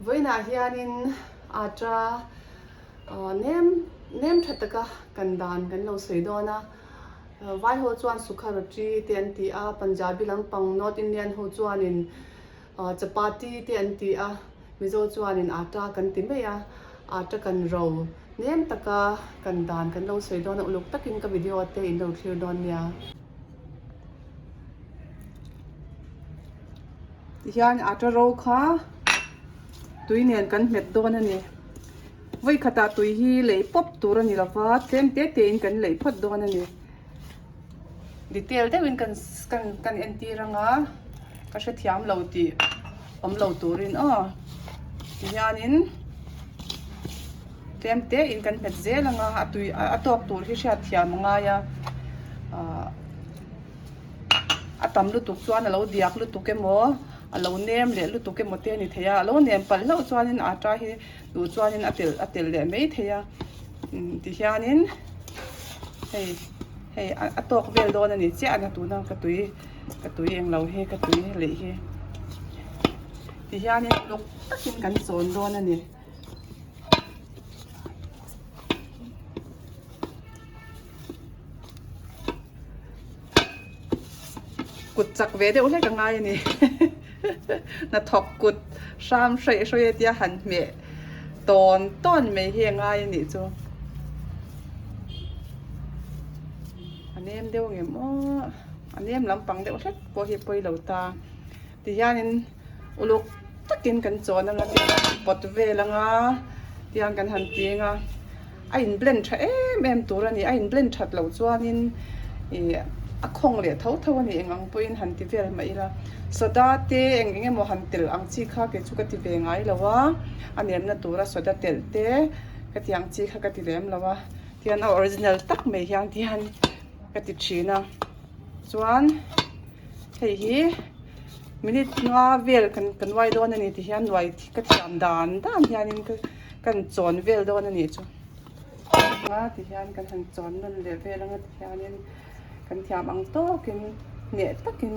Vawiinah hianin atta nem nem tha taka kan dan kan lo sawi dawn a. Vai ho chuan sukha roti te an ti a, Punjabi lampang North Indian ho chuanin chapati te an ti a, Mizo chuanin atta kan ti mai a, atta kan ro nem taka kan dan kan lo sawi dawn a, uluk takin ka video te in lo thlir dawn nia. Tihian atta ro kha tui nen kan hmet dawn a ni. Vawi khatah tui hi lei pawp tur a ni lo va, tlem te te in kan lei phawt dawn a ni. Detail deuhin kan kan kan entir anga ka hrethiam lo tih awm lo turin aw tihianin tlem te in kan hmet zel anga a tui a tawk tur hi hriatthiam a ngai a ah. A tam lutuk chuan a lo diak lutuk emaw a lo nem leh lutuk emaw te a ni thei a a lo nem palh hlauh chuanin atta hi duh chuanin a telh a telh leh mai thei a tihianin hei hei a tawk vel dawn a ni chiah a tuna ka tui ka tui englo hi ka tui leh hi tihianin uluk takin kan chawn dawn a ni. Kut chak ve deuh hlek a ngai a ni hnathawk kut hram hraih hraih a tia han hmeh tawn tawn mai hi a ngai a nih chu a nem deuh ang em aw a nem lampang deuh hlek pawh hi pawi lo ta tihianin uluk takin kan chawn anga pawt vel anga tiang kan han ti anga. A in blend tha em em tur a ni, a in blend that loh chuanin ih a khawng leh tho tho a ni eng ang pawhin han ti vel mah ila soda te eng eng emaw han telh ang chi kha kei chu ka ti ve ngai lo a, a nemna tura soda telh te ka ti ang chi kha ka ti lem lo a, tihian a original tak mai hian tihian ka ti thin a, chuan hei hi minute nga vel kan ka nuai dawn a ni tihian nuai ka thiam dan dan hianin ka. Kan chawn vel dawn a nih chu a ti hian kan han chawn nawn leh vel anga ti hianin kan thiam ang tawkin hneh takin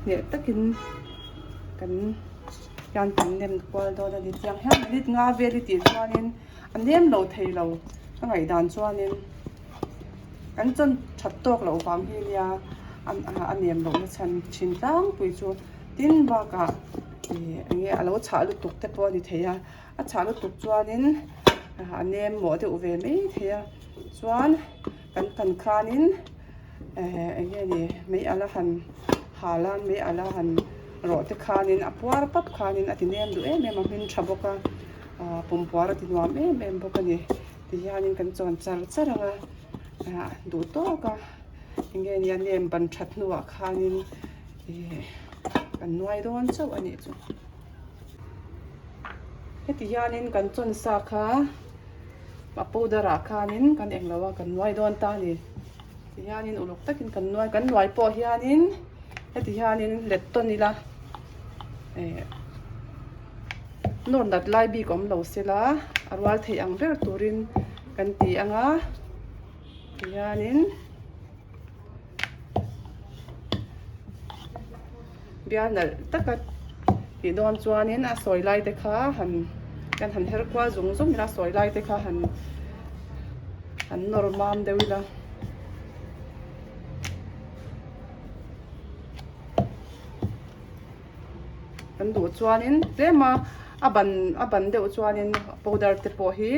hneh takin kan hian kan nem kual dawn a ni tiang hian minute nga vel i tih chuanin a nem lo thei lo ka ngaihdan chuanin kan chawn that tawk loh vang hi nia a nem lohna chhan thin tlangpui chu. Tin bakah ih eng nge a lo chhah lutuk te pawh a ni thei a a chhah lutuk chuanin a nem mawh deuh ve mai thei a chuan kan kan khanin eh eng nge ni mei alh a han hal a mei alh a han rawh te khanin a puar pap khanin a ti nem duh em em a hmin tha bawk a ah pumpuar a ti nuam em em bawk a ni tihianin kan chawn char char ang a ah duh tawk a eng nge ni a nem ban that hnuah khanin. Ih kan nuai dawn chauh a nih chu. Heti hianin kan chawn sa kha a powder ah khanin kan englo a kan nuai dawn ta a ni. Ti hianin uluk takin kan nuai kan nuai pawh hianin heti hianin let tawn ila eh nawr nat lai bik awm lo sela a rual theih ang ber turin kan ti ang a ti hianin. Bial nalh taka tih dawn chuanin a sawi lai te kha han kan han her kual zung zung ila a sawi lai te kha han han nawr mam deuh ila. Kan duh chuanin tlem a a ban a ban deuh chuanin powder te pawh hi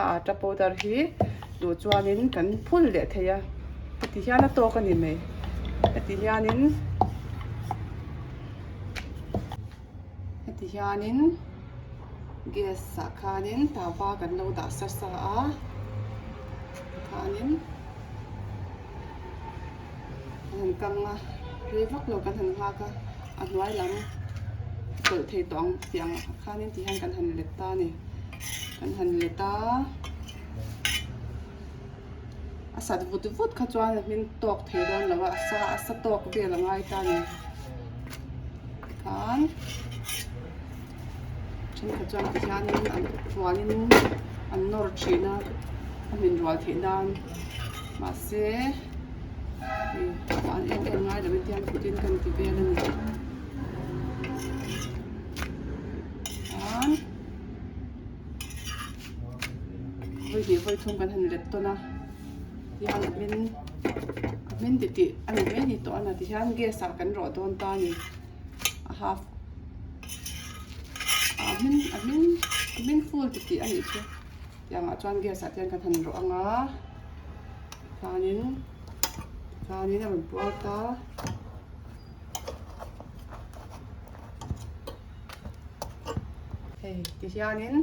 a atta powder hi duh chuanin kan phul leh thei a heti hian a tawk a ni mai heti hianin heti hianin gas ah khanin tava kan lo dah sa sa a tikhanin. Kan han kang a rei vak lo kan han nghak a a hnuai lam tawlh thei tawh ang tih ang khanin ti hian kan han let ta a ni kan han let a a sat vut vut kha chuan a hming tawk thei dawn lo a a sa a sa tawk vel a ngai ta a ni tikhan thenkhat chuan ti hianin an rualin an nawr thin a a hmin rual theih nan mahse ih an em em ngai lo in tiang kutin kan ti vel a ni. hnih vawi thum kan han let tawn a tihian a hmin a hmin titih a ni mai ni tawh a na tihian gas ah kan rawh dawn ta a ni a half a hmin a hmin a hmin full titih a nih chu tiangah chuan gas ah te hian kan han rawh ang a chuanin chuanin a rawn puar ta. Hei ti hianin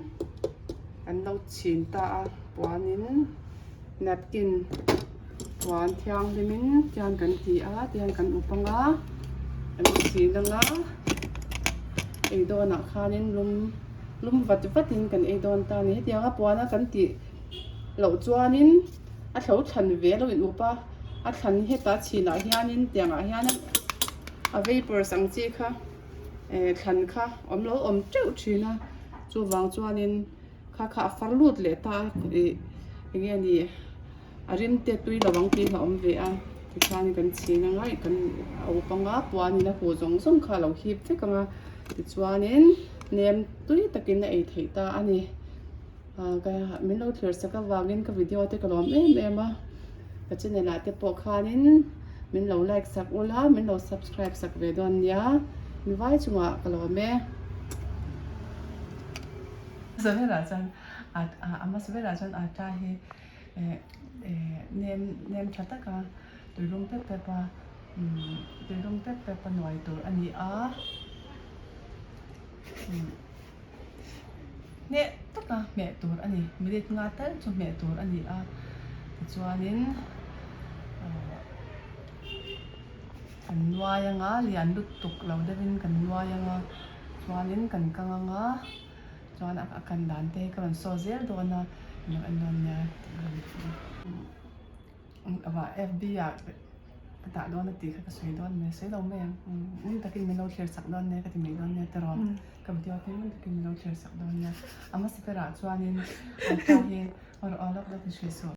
kan lo chhin ta a puanin napkin puan thianghlimin tihian kan ti a tihian kan up ang a kan chhin ang a ei dawnah khanin lum lum vat vatin kan ei dawn ta a ni hetiang a puana kan tih loh chuanin a thlo thlan ve a lo in up a a thlan hetah chhinah hianin tiangah hian a vapors ang chi kha. eh thlan kha awm lo awm teuh thin a chuvang chuanin kha kha a far lut leh ta a ih eng nge ni a rim te tui lo ang tih a awm ve a tikhian kan chhin anga ih kan a up anga puanin a huh zawng zawng kha a lo hip vek ang a tichuanin nem tui takin a ei theih ta a ni ah ka min lo thlir sak avangin ka video te ka lawm em em a ka channel ah te pawh khanin min lo like sak ula min lo subscribe sak ve dawn nia mi vai chungah ka lawm e. Zavelah chuan a a hmasa berah chuan atta hi eh eh nem nem tha taka tuilum pep pep a umm tuilum pep pep a nuai tur a ni a umm. Hneh taka hmeh tur a ni. Minute nga tal chu hmeh tur a ni a. Tichuanin ahh kan nuai anga lian lutuk lo deuhin kan nuai anga chuanin kan kang anga chuan a kan dan te hi ka rawn saw zel dawn a eng en dawn nia FB ah ka dah dawn a tih kha ka sawi dawn mai sawi lo mai ang ngun takin min lo thlir chak dawn nia ka ti mai dawn nia tiraw ka video te ngun takin min lo thlir chak dawn nia a hmasa berah chuanin an pa hi a rawn lawk lawk in hrilh suh.